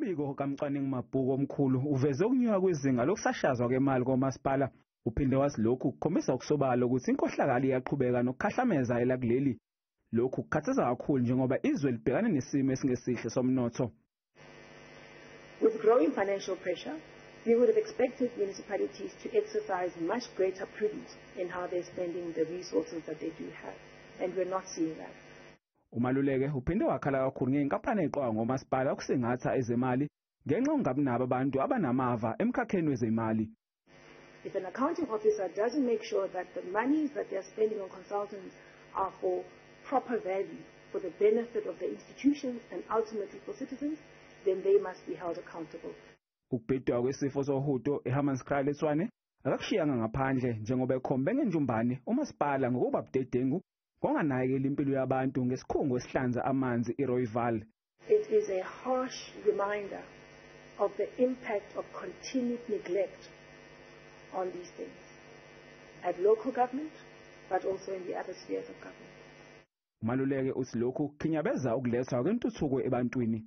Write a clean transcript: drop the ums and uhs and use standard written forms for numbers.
Umbiko kamcwaningi mabhuku omkhulu uveze ukunyuka kwezinga lokusashazwa kwemali komasipala. Uphinde wathi lokhu kukhombisa ukusobala ukuthi inkohlakalo iyaqhubeka nokukhahlameza elakuleli. Lokhu kukhathaza kakhulu njengoba izwe libhekane nesimo esingesihle somnotho. With growing financial pressure, we would have expected municipalities to exercise much greater prudence in how they're spending the resources that they do have, and we're not seeing that. Umaluleke uphinde wakhala kakhulu ngey'nkampani ey'qokwa ngomasipala ukusingatha ezemali ngenxa yokungabi nabo abantu abanamava emkhakheni wezemali. If an accounting officer doesn't make sure that the monies that they're spending on consultants are for proper value, for the benefit of the institutions and ultimately for citizens, then they must be held accountable. Ukubhedwa kwesifo sohudo eHammanskraal eTshwane akakushiyanga ngaphandle njengoba ekhombe ngenjumbane umasipala ngokuba budedengu ngonganakekeli impilo yabantu ngesikhungo esihlanza amanzi iRooivaal. It is a harsh reminder of the impact of continued neglect on these things at local government, but also in the other spheres of government. Umaluleke uthi lokhu kukhinyabeza ukulethwa kwentuthuko ebantwini.